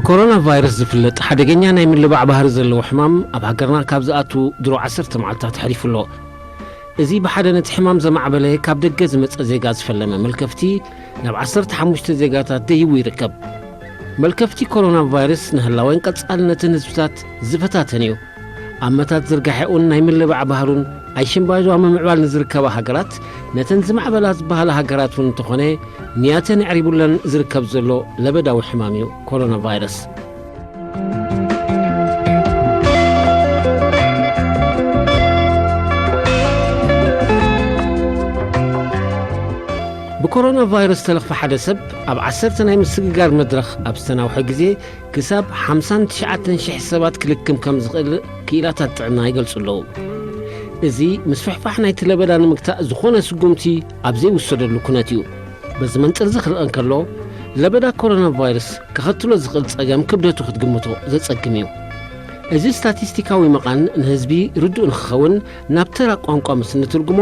ኮሮና ቫይረስ ዝፍለጥ ሓደገኛ ናይ ምልባዕ ባህሪ ዘለዎ ሕማም ኣብ ሃገርና ካብ ዝኣቱ ድሮ ዓሰርተ መዓልታት ሓሊፉ ኣሎ። እዚ ብሓደ ነቲ ሕማም ዘማዕበለ ካብ ደገ ዝመጸ ዜጋ ዝፈለመ መልከፍቲ ናብ ዓሰርተ ሓሙሽተ ዜጋታት ደይቡ ይርከብ። መልከፍቲ ኮሮና ቫይረስ ንህላወን ቀጻልነትን ህዝብታት ዝፈታተን እዩ። ኣመታት ዝርጋሐኡን ናይ ምልባዕ ባህሩን ኣይሽምባዩ ኣብ ምምዕባል ንዝርከባ ሃገራት፣ ነተን ዝማዕበላ ዝበሃላ ሃገራት እውን እንተኾነ፣ ንያተን ኣዕሪቡለን ዝርከብ ዘሎ ለበዳዊ ሕማም እዩ ኮሮና ቫይረስ። ብኮሮና ቫይረስ ዝተለኽፈ ሓደ ሰብ ኣብ ዓሰርተ ናይ ምስግጋር መድረኽ ኣብ ዝተናውሐ ግዜ ክሳብ ሓምሳን ትሽዓተን ሽሕ ሰባት ክልክም ከም ዝኽእል ክኢላታት ጥዕና ይገልጹ ኣለዉ። እዚ ምስፍሕፋሕ ናይቲ ለበዳ ንምግታእ ዝኾነ ስጉምቲ ኣብ ዘይውሰደሉ ኩነት እዩ። በዚ መንጽር እዚ ክርአ እንከሎ፣ ለበዳ ኮሮና ቫይረስ ከኸትሎ ዝኽእል ጸገም ክብደቱ ክትግምቶ ዘጸግም እዩ። እዚ ስታቲስቲካዊ መቓን ንህዝቢ ርዱእ ንክኸውን ናብ ተራ ቋንቋ ምስ እንትርጉሞ፣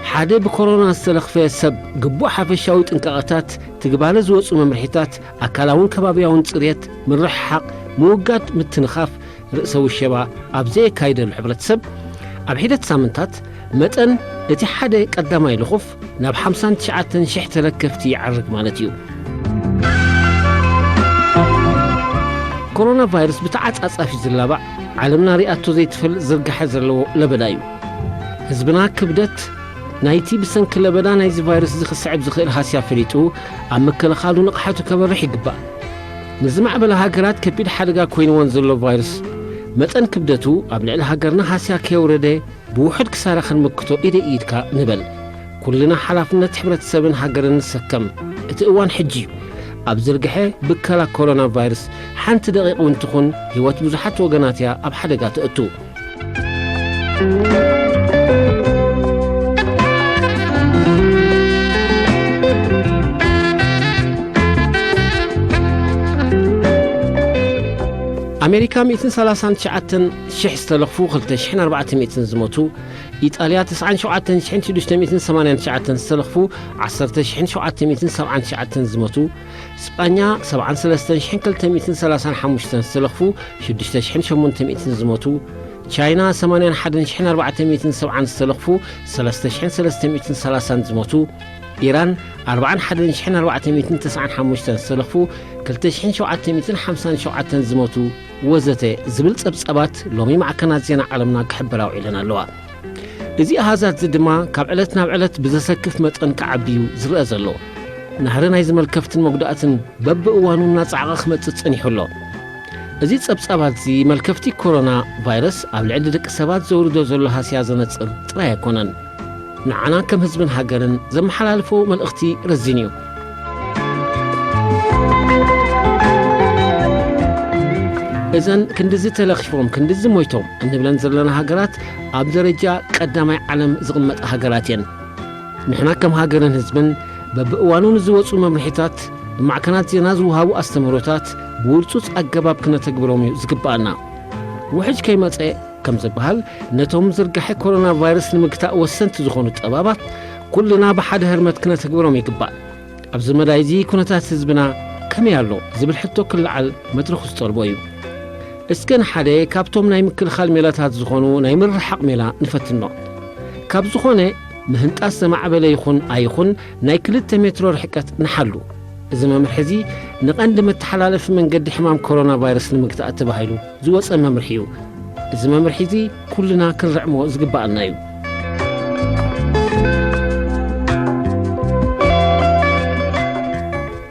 ሓደ ብኮሮና ዝተለኽፈ ሰብ ግቡእ ሓፈሻዊ ጥንቃቐታት፣ ትግባረ ዝወጹ መምርሒታት፣ ኣካላውን ከባብያውን ጽርየት፣ ምርሕሓቕ፣ ምውጋድ ምትንኻፍ፣ ርእሰ ውሸባ ኣብ ዘየካይደሉ ሕብረተሰብ፣ ኣብ ሒደት ሳምንታት መጠን እቲ ሓደ ቀዳማይ ልኹፍ ናብ ሓምሳን ትሽዓተን ሽሕ ተለከፍቲ ይዓርግ ማለት እዩ። ኮሮና ቫይረስ ብተዓጻጻፊ ዝላባዕ፣ ዓለምና ሪኣቶ ዘይትፈልጥ ዝርጋሐ ዘለዎ ለበዳ እዩ። ህዝብና ክብደት ናይቲ ብሰንኪ ለበዳ ናይዚ ቫይረስ እዚ ክስዕብ ዝኽእል ሃስያ ፈሊጡ፣ ኣብ ምክልኻሉ ንቕሓቱ ከበርሕ ይግባእ። ንዝማዕበላ ሃገራት ከቢድ ሓደጋ ኮይንወን ዘሎ ቫይረስ፣ መጠን ክብደቱ ኣብ ልዕሊ ሃገርና ሃስያ ከየውረደ፣ ብውሑድ ክሳራ ክንምክቶ ኢደ ኢድካ ንበል። ኩልና ሓላፍነት ሕብረተሰብን ሃገርን ንሰከም። እቲ እዋን ሕጂ እዩ። ኣብ ዝርግሐ ብከላ ኮሮና ቫይረስ ሓንቲ ደቂቕ እውን ትኹን ህይወት ብዙሓት ወገናት እያ ኣብ ሓደጋ ተእቱ። ኣሜሪካ ሚእትን ሰላሳን ትሽዓተን ሽሕ ዝተለኽፉ፣ ክልተ ሽሕን ኣርባዕተ ሚእትን ዝሞቱ፣ ኢጣልያ ተስዓን ሸውዓተን ሽሕን ሽዱሽተ ሚእትን ሰማንያን ትሽዓተን ዝተለኽፉ፣ ዓሰርተ ሽሕን ሸውዓተ ሚእትን ሰብዓን ትሽዓተን ዝሞቱ፣ ስጳኛ ሰብዓን ሰለስተን ሽሕን ክልተ ሚእትን ሰላሳን ሓሙሽተን ዝተለኽፉ፣ ሽዱሽተ ሽሕን ሸሞንተ ሚእትን ዝሞቱ፣ ቻይና ሰማንያን ሓደን ሽሕን ኣርባዕተ ሚእትን ሰብዓን ዝተለኽፉ፣ ሰለስተ ሽሕን ሰለስተ ሚእትን ሰላሳን ዝሞቱ፣ ኢራን ኣርባዓን ሓደን ሽሕን ኣርባዕተ ሚእትን ተስዓን ሓሙሽተን ዝተለኽፉ፣ ክልተ ሽሕን ሸውዓተ ሚእትን ሓምሳን ሸውዓተን ዝሞቱ፣ ወዘተ ዝብል ጸብጻባት ሎሚ ማዕከናት ዜና ዓለምና ክሕብር ኣውዒለን ኣለዋ። እዚ ኣሃዛት እዚ ድማ ካብ ዕለት ናብ ዕለት ብዘሰክፍ መጠን ክዓቢ እዩ ዝረአ ዘሎ። ናህሪ ናይ ዝመልከፍትን መጉዳእትን በብእዋኑ እናጸዓቐ ክመጽእ ጸኒሑ ኣሎ። እዚ ጸብጻባት እዚ መልከፍቲ ኮሮና ቫይረስ ኣብ ልዕሊ ደቂ ሰባት ዘውርዶ ዘሎ ሃስያ ዘነጽር ጥራይ ኣይኮነን። ንዓና ከም ህዝብን ሃገርን ዘመሓላልፎ መልእኽቲ ረዚን እዩ። እዘን ክንድዚ ተለኺፎም፣ ክንድዚ ሞይቶም እንብለን ዘለና ሃገራት ኣብ ደረጃ ቀዳማይ ዓለም ዝቕመጣ ሃገራት እየን። ንሕና ከም ሃገርን ህዝብን በብእዋኑ ንዝወጹ መምርሒታት፣ ብማዕከናት ዜና ዝወሃቡ ኣስተምህሮታት፣ ብውርጹጽ ኣገባብ ክነተግብሮም እዩ ዝግብኣና። ውሕጅ ከይመጸ ከም ዝበሃል፣ ነቶም ዝርጋሐ ኮሮና ቫይረስ ንምግታእ ወሰንቲ ዝኾኑ ጠባባት ኩልና ብሓደ ህርመት ክነተግብሮም ይግባእ። ኣብዚ መዳይ እዚ ኩነታት ህዝብና ከመይ ኣሎ ዝብል ሕቶ ክለዓል መድረኹ ዝጠልቦ እዩ። እስከ ንሓደ ካብቶም ናይ ምክልኻል ሜላታት ዝኾኑ ናይ ምርሓቕ ሜላ ንፈትኖ። ካብ ዝኾነ ምህንጣስ ዘማዕበለ ይኹን ኣይኹን ናይ ክልተ ሜትሮ ርሕቀት ንሓሉ። እዚ መምርሒ እዚ ንቐንዲ መተሓላለፊ መንገዲ ሕማም ኮሮና ቫይረስ ንምግታእ ተባሂሉ ዝወጸ መምርሒ እዩ። እዚ መምርሒ እዚ ኩልና ክንርዕሞ ዝግባኣና እዩ።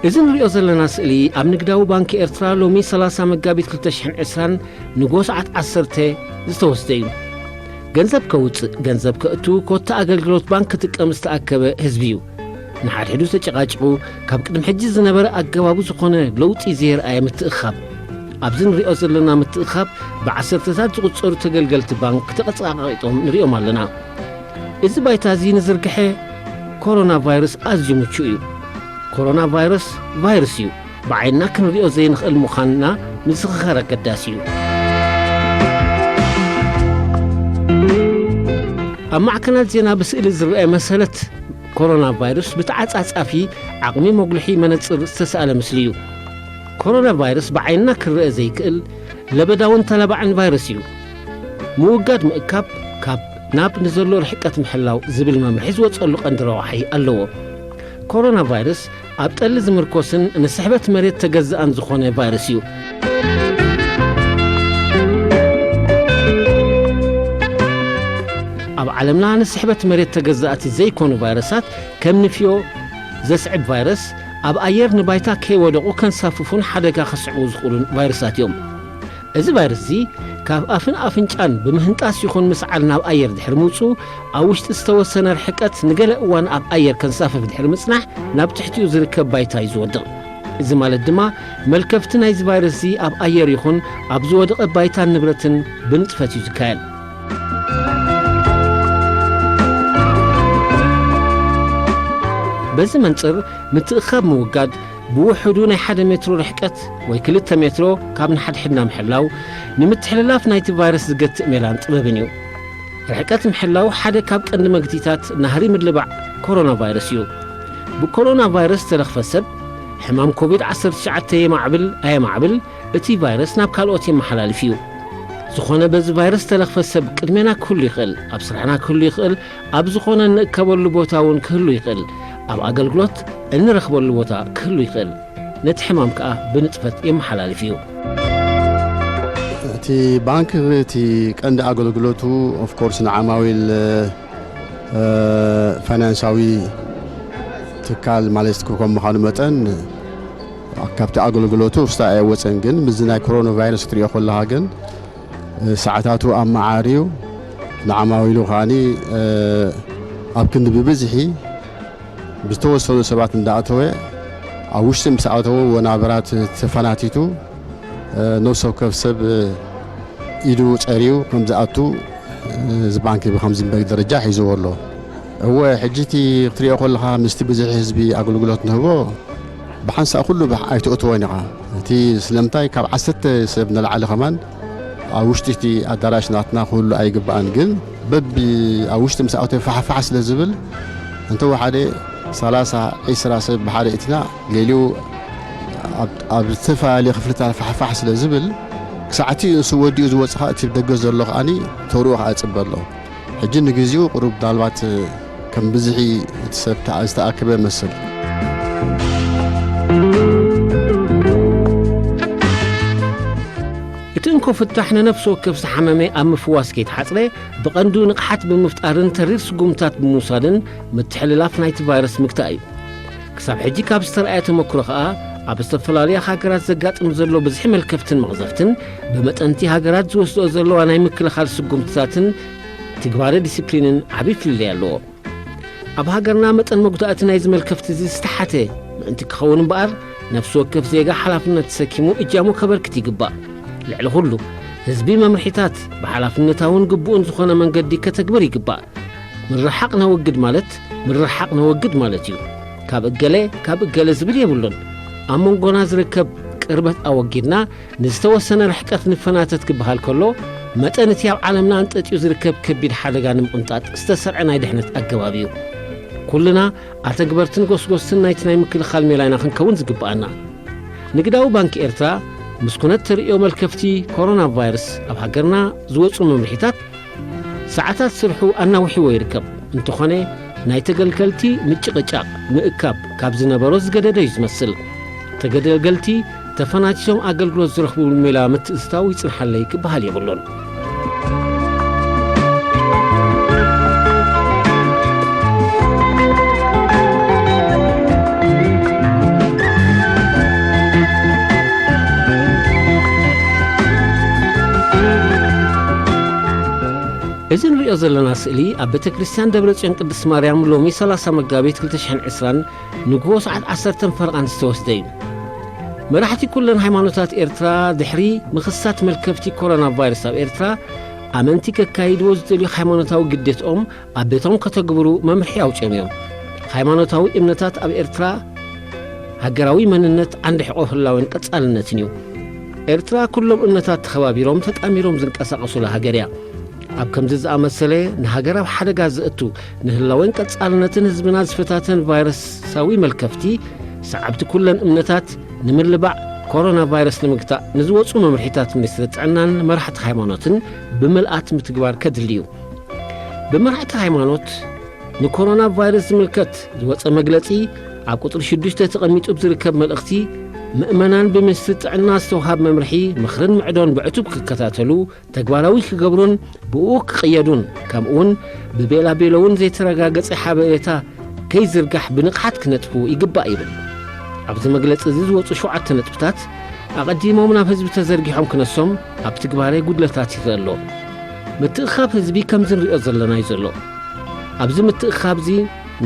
እዚ ንሪኦ ዘለና ስእሊ ኣብ ንግዳዊ ባንክ ኤርትራ ሎሚ ሰላሳ መጋቢት ክልተ ሽሕን ዕስራን ንጎ ሰዓት ዓሰርተ ዝተወስደ እዩ። ገንዘብ ከውጽእ፣ ገንዘብ ከእቱ፣ ኮታ ኣገልግሎት ባንክ ክጥቀም ዝተኣከበ ህዝቢ እዩ። ንሓድሕዱ ተጨቃጭቑ፣ ካብ ቅድሚ ሕጂ ዝነበረ ኣገባቡ ዝኾነ ለውጢ ዘየርኣየ ምትእኻብ። ኣብዚ ንሪኦ ዘለና ምትእኻብ ብዓሰርተታት ዝቑጸሩ ተገልገልቲ ባንክ ተቐጻቒጦም ንሪኦም ኣለና። እዚ ባይታ እዚ ንዝርግሐ ኮሮና ቫይረስ ኣዝዩ ምቹእ እዩ። ኮሮና ቫይረስ ቫይረስ እዩ። ብዓይንና ክንሪኦ ዘይንኽእል ምዃንና ምዝኽኻር ኣገዳሲ እዩ። ኣብ ማዕከናት ዜና ብስእሊ ዝረአ መሰለት ኮሮና ቫይረስ ብተዓጻጻፊ ዓቕሚ መጉልሒ መነጽር ዝተሳእለ ምስሊ እዩ። ኮሮና ቫይረስ ብዓይንና ክረአ ዘይክእል ለበዳውን ተላባዕን ቫይረስ እዩ። ምውጋድ ምእካብ ካብ ናብ ንዘሎ ርሕቀት ምሕላው ዝብል መምርሒ ዝወጸሉ ቀንዲ ረዋሒ ኣለዎ። ኮሮና ቫይረስ ኣብ ጠሊ ዝምርኮስን ንስሕበት መሬት ተገዛእን ዝኾነ ቫይረስ እዩ። ኣብ ዓለምና ንስሕበት መሬት ተገዛእቲ ዘይኮኑ ቫይረሳት ከም ንፍዮ ዘስዕብ ቫይረስ ኣብ ኣየር ንባይታ ከይወደቑ ከንሳፍፉን ሓደጋ ከስዕቡ ዝኽእሉን ቫይረሳት እዮም። እዚ ቫይረስ እዚ ካብ ኣፍን ኣፍንጫን ብምህንጣስ ይኹን ምስዓል ናብ ኣየር ድሕሪ ምውፅኡ ኣብ ውሽጢ ዝተወሰነ ርሕቀት ንገለ እዋን ኣብ ኣየር ከንሳፍፍ ድሕሪ ምፅናሕ ናብ ትሕቲኡ ዝርከብ ባይታ እዩ ዝወድቕ። እዚ ማለት ድማ መልከፍቲ ናይዚ ቫይረስ እዚ ኣብ ኣየር ይኹን ኣብ ዝወደቐ ባይታን ንብረትን ብንጥፈት እዩ ዝካየድ። በዚ መንጽር ምትእኻብ ምውጋድ ብውሕዱ ናይ ሓደ ሜትሮ ርሕቀት ወይ ክልተ ሜትሮ ካብ ንሓድሕድና ምሕላው ንምትሕልላፍ ናይቲ ቫይረስ ዝገትእ ሜላን ጥበብን እዩ። ርሕቀት ምሕላው ሓደ ካብ ቀንዲ መግትታት ናህሪ ምልባዕ ኮሮና ቫይረስ እዩ። ብኮሮና ቫይረስ ዝተለኽፈ ሰብ ሕማም ኮቪድ ዓሰርተ ትሽዓተ የማዕብል ኣየማዕብል እቲ ቫይረስ ናብ ካልኦት የመሓላልፍ እዩ። ዝኾነ በዚ ቫይረስ ዝተለኽፈ ሰብ ቅድሜና ክህሉ ይኽእል፣ ኣብ ስራሕና ክህሉ ይኽእል፣ ኣብ ዝኾነ እንእከበሉ ቦታ እውን ክህሉ ይኽእል፣ ኣብ ኣገልግሎት እንረኽበሉ ቦታ ክህሉ ይኽእል። ነቲ ሕማም ከኣ ብንጥፈት የመሓላልፍ እዩ። እቲ ባንክ እቲ ቀንዲ ኣገልግሎቱ ኦፍኮርስ ንዓማዊል እ፣ ፋይናንሳዊ ትካል ማለት ከም ምዃኑ መጠን ካብቲ ኣገልግሎቱ ውስታ ኣይወፀን። ግን ምስዚ ናይ ኮሮና ቫይረስ ክትሪኦ ከለኻ ግን እ፣ ሰዓታቱ ኣመዓርዩ ንዓማዊሉ ከዓኒ እ፣ ኣብ ክንዲ ብብዝሒ ብዝተወሰኑ ሰባት እንዳኣተወ ኣብ ውሽጢ ምስ ኣተወ ወናብራት ተፈናቲቱ እ፣ ነፍሲ ወከፍ ሰብ እ፣ ኢዱ ጸርዩ ከም ዝኣቱ እ፣ እዚ ባንክ ብከምዚ በግ ደረጃ ሒዝዎ ኣሎ። እወ ሕጂ እቲ ክትሪኦ ከለኻ ምስቲ ብዙሕ ህዝቢ ኣገልግሎት ንህቦ ብሓንሳእ ኩሉ ብሕ- ኣይትእትዎን ኢኻ። እቲ ስለምንታይ ካብ ዓሰርተ ሰብ ንላዕሊ ከማን ኣብ ውሽጢ እቲ ኣዳራሽ ናትና ክህሉ ኣይግባእን። ግን በቢ ኣብ ውሽጢ ምስ ኣተወ ፋሕፋሕ ስለ ዝብል እንተወሓደ ሰላሳ ዒስራ ሰብ ብሓደ እትና ገሊኡ ኣብ- ኣብ ዝተፈላለየ ክፍልታት ፋሕፋሕ ስለ ዝብል ክሳዕቲ ንሱ ወዲኡ ዝወፅእ ከዓ እቲ ደገ ዘሎ ከዓኒ ተርኡ ከዓ ይፅበ ኣሎ። ሕጂ ንግዜኡ ቁሩብ ምናልባት ከም ብዝሒ እቲ ሰብ ተኣ- ዝተኣከበ መስል። እቲ እንኮ ፍታሕ ንነፍሲ ወከፍ ዝሓመመ ኣብ ምፍዋስ ከይተሓጽረ ብቐንዱ ንቕሓት ብምፍጣርን ተሪር ስጉምታት ብምውሳድን ምትሕልላፍ ናይቲ ቫይረስ ምግታእ እዩ። ክሳብ ሕጂ ካብ ዝተረኣየ ተመክሮ ከኣ ኣብ ዝተፈላለያ ሃገራት ዘጋጥም ዘሎ ብዝሒ መልከፍትን መቕዘፍትን ብመጠንቲ ሃገራት ዝወስድኦ ዘለዋ ናይ ምክልኻል ስጉምትታትን ትግባረ ዲሲፕሊንን ዓቢ ፍልልይ ኣለዎ። ኣብ ሃገርና መጠን መጉዳእቲ ናይዚ መልከፍቲ እዚ ዝተሓተ ምእንቲ ክኸውን እምበኣር ነፍሲ ወከፍ ዜጋ ሓላፍነት ተሰኪሙ እጃሙ ከበርክት ይግባእ። ልዕሊ ኩሉ ህዝቢ መምርሒታት ብሓላፍነታውን ግቡእን ዝኾነ መንገዲ ከተግብር ይግባእ። ምርሓቕ ነወግድ ማለት ምርሓቕ ነወግድ ማለት እዩ። ካብ እገለ ካብ እገለ ዝብል የብሉን። ኣብ መንጎና ዝርከብ ቅርበት ኣወጊድና ንዝተወሰነ ርሕቀት ንፈናተት ክበሃል ከሎ መጠን እቲ ኣብ ዓለምና ኣንጠጥዩ ዝርከብ ከቢድ ሓደጋ ንምቕንጣጥ ዝተሰርዐ ናይ ድሕነት ኣገባብ እዩ። ኩልና ኣተግበርትን ጎስጎስትን ናይቲ ናይ ምክልኻል ሜላይና ክንከውን ዝግብኣና። ንግዳዊ ባንኪ ኤርትራ ምስ ኩነት ተርእዮ መልከፍቲ ኮሮና ቫይረስ ኣብ ሃገርና ዝወጹ መምርሒታት ሰዓታት ስርሑ ኣናዊሕዎ ይርከብ። እንተኾነ ናይ ተገልገልቲ ምጭቕጫቕ ምእካብ ካብ ዝነበሮ ዝገደደ እዩ ዝመስል። ተገደገልቲ ተፈናቲሶም ኣገልግሎት ዝረኽብሉ ሜላ ምትእትታው ይጽንሓለይ ክበሃል የብሉን። እዚ ንሪኦ ዘለና ስእሊ ኣብ ቤተ ክርስቲያን ደብረ ጽዮን ቅድስት ማርያም ሎሚ ሰላሳ መጋቢት ክልተ ሽሕን ዕስራን ንግሆ ሰዓት ዓሰርተ ፈረቓን ዝተወስደ እዩ። መራሕቲ ኩለን ሃይማኖታት ኤርትራ ድሕሪ ምኽሳት መልከፍቲ ኮሮና ቫይረስ ኣብ ኤርትራ ኣመንቲ ከካይድዎ ዝደልዩ ሃይማኖታዊ ግዴትኦም ኣብ ቤቶም ከተግብሩ መምርሒ ኣውጺኦም እዮም። ሃይማኖታዊ እምነታት ኣብ ኤርትራ ሃገራዊ መንነት ዓንዲ ሕቆ ህላወን ቀጻልነትን እዩ። ኤርትራ ኩሎም እምነታት ተኸባቢሮም ተጣሚሮም ዝንቀሳቐሱላ ሃገር እያ። ኣብ ከምዚ ዝኣመሰለ ንሃገር ኣብ ሓደጋ ዘእቱ ንህላወን ቀጻልነትን ህዝብና ዝፈታተን ቫይረሳዊ መልከፍቲ ሰዓብቲ ኩለን እምነታት ንምልባዕ ኮሮና ቫይረስ ንምግታእ ንዝወፁ መምርሒታት ሚኒስትሪ ጥዕናን መራሕቲ ሃይማኖትን ብምልኣት ምትግባር ከድሊ እዩ። ብመራሕቲ ሃይማኖት ንኮሮና ቫይረስ ዝምልከት ዝወፀ መግለፂ ኣብ ቁፅሪ ሽዱሽተ ተቐሚጡ ብዝርከብ መልእኽቲ፣ ምእመናን ብሚኒስትሪ ጥዕና ዝተውሃብ መምርሒ፣ ምኽርን ምዕዶን ብዕቱብ ክከታተሉ፣ ተግባራዊ ክገብሩን ብኡ ክቕየዱን፣ ከምኡውን ብቤላ ቤሎ እውን ዘይተረጋገጸ ሓበሬታ ከይዝርጋሕ ብንቕሓት ክነጥፉ ይግባእ ይብል። ኣብዚ መግለጺ እዚ ዝወጹ ሸውዓተ ነጥብታት ኣቐዲሞም ናብ ህዝቢ ተዘርጊሖም ክነሶም ኣብ ትግባረ ጉድለታት ይረአ ኣሎ። ምትእኻብ ህዝቢ ከምዚ ንሪኦ ዘለና እዩ ዘሎ። ኣብዚ ምትእኻብ እዚ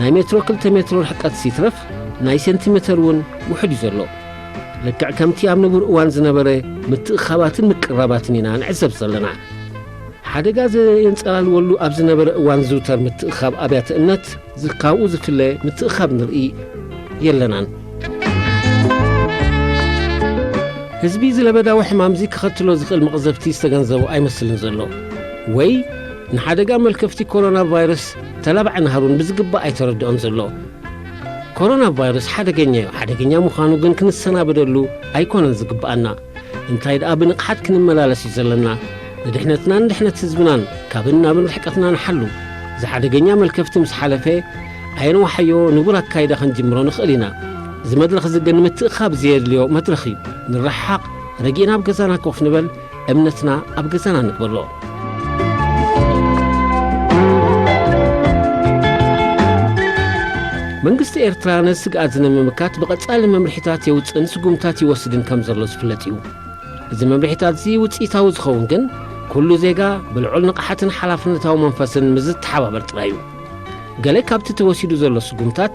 ናይ ሜትሮ ክልተ ሜትሮ ርሕቀት ሲትረፍ ናይ ሴንቲሜተር እውን ውሑድ እዩ ዘሎ። ልክዕ ከምቲ ኣብ ንቡር እዋን ዝነበረ ምትእኻባትን ምቅራባትን ኢና ንዕዘብ ዘለና። ሓደጋ ዘየንጸላልወሉ ኣብ ዝነበረ እዋን ዝውተር ምትእኻብ ኣብያተ እምነት ዝ-፣ ካብኡ ዝፍለ ምትእኻብ ንርኢ የለናን። ህዝቢ እዚ ለበዳዊ ሕማምዚ ከኸትሎ ዝኽእል መቕዘፍቲ ዝተገንዘቦ ኣይመስልን ዘሎ። ወይ ንሓደጋ መልከፍቲ ኮሮና ቫይረስ ተላባዒ ናህሩን ብዝግባእ ኣይተረድኦን ዘሎ። ኮሮና ቫይረስ ሓደገኛ እዩ። ሓደገኛ ምዃኑ ግን ክንሰናበደሉ ኣይኮነን ዝግባኣና። እንታይ ደኣ ብንቕሓት ክንመላለስ እዩ ዘለና። ንድሕነትናን ንድሕነት ህዝብናን ካብን ናብን ርሕቀትና ንሓሉ። እዚ ሓደገኛ መልከፍቲ ምስ ሓለፈ፣ ኣየንዋሓዮ ንቡር ኣካይዳ ክንጅምሮ ንኽእል ኢና። እዚ መድረኽ እዚ ግን ምትእኻብ ዘየድልዮ መድረኽ እዩ። ንረሓቕ፣ ረጊእና ኣብ ገዛና ኮፍ ንበል፣ እምነትና ኣብ ገዛና ንግበሮ። መንግስቲ ኤርትራ ነዚ ስግኣት እዚ ንምምካት ብቐጻሊ መምርሒታት የውጽእን ስጉምታት ይወስድን ከም ዘሎ ዝፍለጥ እዩ። እዚ መምርሒታት እዚ ውጽኢታዊ ዝኸውን ግን ኩሉ ዜጋ ብልዑል ንቕሓትን ሓላፍነታዊ መንፈስን ምስ ዝተሓባበር ጥራይ እዩ። ገለ ካብቲ ተወሲዱ ዘሎ ስጉምታት፣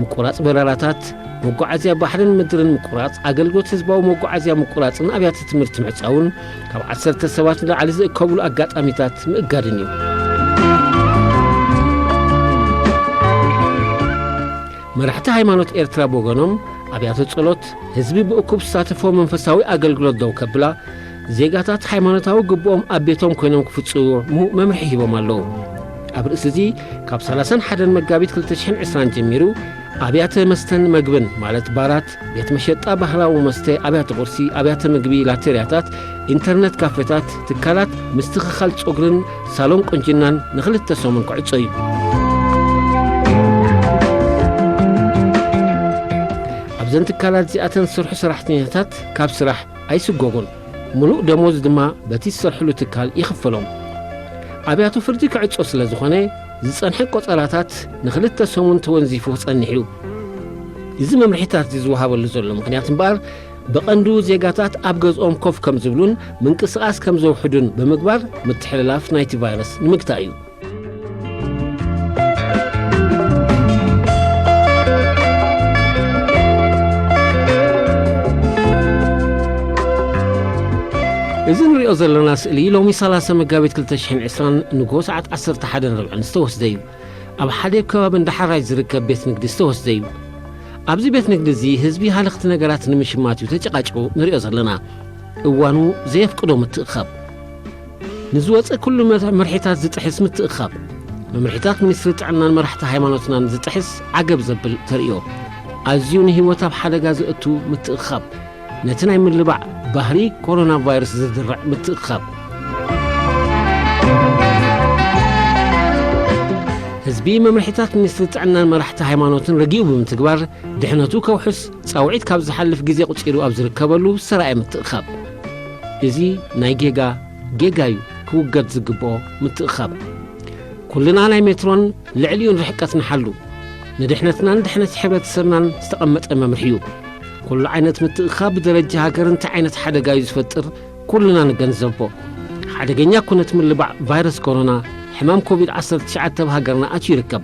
ምቁራጽ በረራታት፣ መጓዓዝያ ባሕርን ምድርን ምቁራጽ፣ ኣገልግሎት ህዝባዊ መጓዓዝያ ምቁራጽን ኣብያተ ትምህርቲ ምዕጻውን፣ ካብ ዓሰርተ ሰባት ንላዕሊ ዝእከብሉ ኣጋጣሚታት ምእጋድን እዩ። መራሕቲ ሃይማኖት ኤርትራ ብወገኖም፣ ኣብያተ ጸሎት ህዝቢ ብእኩብ ዝሳተፎ መንፈሳዊ ኣገልግሎት ደው ከብላ፣ ዜጋታት ሃይማኖታዊ ግቡኦም ኣብ ቤቶም ኮይኖም ክፍጽሙ መምርሒ ሂቦም ኣለዉ። ኣብ ርእሲ እዚ፣ ካብ ሰላሳን ሓደን መጋቢት ክልተ ሽሕን ዕስራን ጀሚሩ፣ ኣብያተ መስተን መግብን፣ ማለት ባራት፣ ቤት መሸጣ ባህላዊ መስተ፣ ኣብያተ ቁርሲ፣ ኣብያተ ምግቢ፣ ላተርያታት፣ ኢንተርነት ካፌታት፣ ትካላት ምስትኽኻል ጸጉርን ሳሎን ቁንጅናን ንኽልተ ሰሙን ክዕጾ እዩ። ኣብዘን ትካላት እዚኣተን ዝሰርሑ ሰራሕተኛታት ካብ ስራሕ ኣይስጎጉን። ምሉእ ደሞዝ ድማ በቲ ዝሰርሕሉ ትካል ይኽፈሎም። ኣብያቱ ፍርዲ ክዕጾ ስለ ዝኾነ፣ ዝጸንሐ ቆጸራታት ንኽልተ ሰሙን ተወንዚፉ ክጸንሕ እዩ። እዚ መምርሒታት እዚ ዝወሃበሉ ዘሎ ምኽንያት እምበኣር፣ ብቐንዱ ዜጋታት ኣብ ገዝኦም ኮፍ ከም ዝብሉን ምንቅስቓስ ከም ዘውሕዱን ብምግባር፣ ምትሕልላፍ ናይቲ ቫይረስ ንምግታእ እዩ። እዚ ንሪኦ ዘለና ስእሊ ሎሚ ሰላሳ መጋቢት ክልተ ሽሕን ዕስራን ንግሆ ሰዓት ዓሰርተ ሓደን ርብዕን ዝተወስደ እዩ። ኣብ ሓደ ከባቢ እንዳ ሓራይ ዝርከብ ቤት ንግዲ ዝተወስደ እዩ። ኣብዚ ቤት ንግዲ እዚ ህዝቢ ሃለኽቲ ነገራት ንምሽማት እዩ ተጨቃጭቁ ንሪኦ ዘለና። እዋኑ ዘየፍቅዶ ምትእኻብ። ንዝወፀ ኩሉ መ-፣ መምርሒታት ዝጥሕስ ምትእኻብ። መምርሒታት ሚኒስትሪ ጥዕናን መራሕቲ ሃይማኖትናን ዝጥሕስ ዓገብ ዘብል ተርእዮ። ኣዝዩ ንህይወት ኣብ ሓደጋ ዘእቱ ምትእኻብ። ነቲ ናይ ምልባዕ ባህሪ ኮሮና ቫይረስ ዝድርዕ ምትእኻብ። ህዝቢ መምርሒታት ሚኒስትሪ ጥዕናን መራሕቲ ሃይማኖትን ረጊኡ ብምትግባር ድሕነቱ ከውሕስ ጻውዒት ካብ ዝሓልፍ ግዜ ቁጺሩ ኣብ ዝርከበሉ ዝተራእየ ምትእኻብ። እዚ ናይ ጌጋ ጌጋ እዩ፣ ክውገድ ዝግብኦ ምትእኻብ። ኩልና ናይ ሜትሮን ልዕሊኡን ርሕቀት ንሓሉ። ንድሕነትናን ድሕነት ሕብረተሰብናን ዝተቐመጠ መምርሒ እዩ። ኩሉ ዓይነት ምትእኻብ ብደረጃ ሃገር እንታይ ዓይነት ሓደጋ እዩ ዝፈጥር ኩልና ንገንዘቦ። ሓደገኛ ኩነት ምልባዕ ቫይረስ ኮሮና፣ ሕማም ኮቪድ ዓሰርተ ትሽዓተ ኣብ ሃገርና ኣትዩ ይርከብ።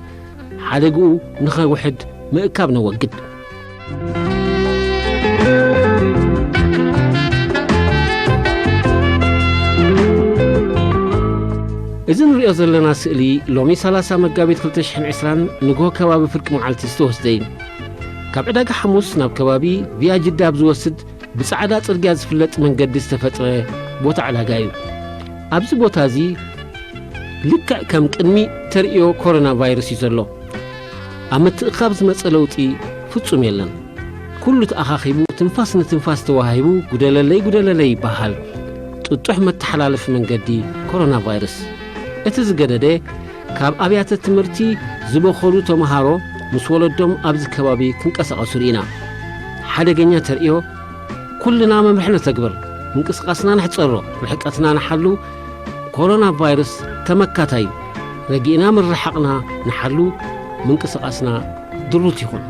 ሓደግኡ ንኸውሕድ ምእካብ ነወግድ። እዚ ንሪኦ ዘለና ስእሊ ሎሚ ሰላሳ መጋቢት ክልተ ሽሕን ዕስራን ንግሆ ከባቢ ፍርቂ መዓልቲ ዝተወስደ እዩ። ካብ ዕዳጋ ሓሙስ ናብ ከባቢ ቪያ ጅዳ ኣብ ዝወስድ ብጻዕዳ ጽርግያ ዝፍለጥ መንገዲ ዝተፈጥረ ቦታ ዕዳጋ እዩ። ኣብዚ ቦታ እዚ ልክዕ ከም ቅድሚ ተርእዮ ኮሮና ቫይረስ እዩ ዘሎ። ኣብ ምትእኻብ ዝመጸ ለውጢ ፍጹም የለን። ኩሉ ተኣኻኺቡ ትንፋስ ንትንፋስ ተዋሂቡ ጉደለለይ ጉደለለይ ይበሃል። ጥጡሕ መተሓላለፊ መንገዲ ኮሮና ቫይረስ። እቲ ዝገደደ ካብ ኣብያተ ትምህርቲ ዝበኸሉ ተምሃሮ ምስ ወለዶም ኣብዚ ከባቢ ክንቀሳቐሱ ርኢና። ሓደገኛ ተርእዮ ኩልና መምርሒ ነተግብር፣ ምንቅስቃስና ንሕጸሮ፣ ርሕቀትና ንሓሉ። ኮሮና ቫይረስ ተመካታይ፣ ረጊእና ምርሓቕና ንሓሉ፣ ምንቅስቃስና ድሩት ይኹን።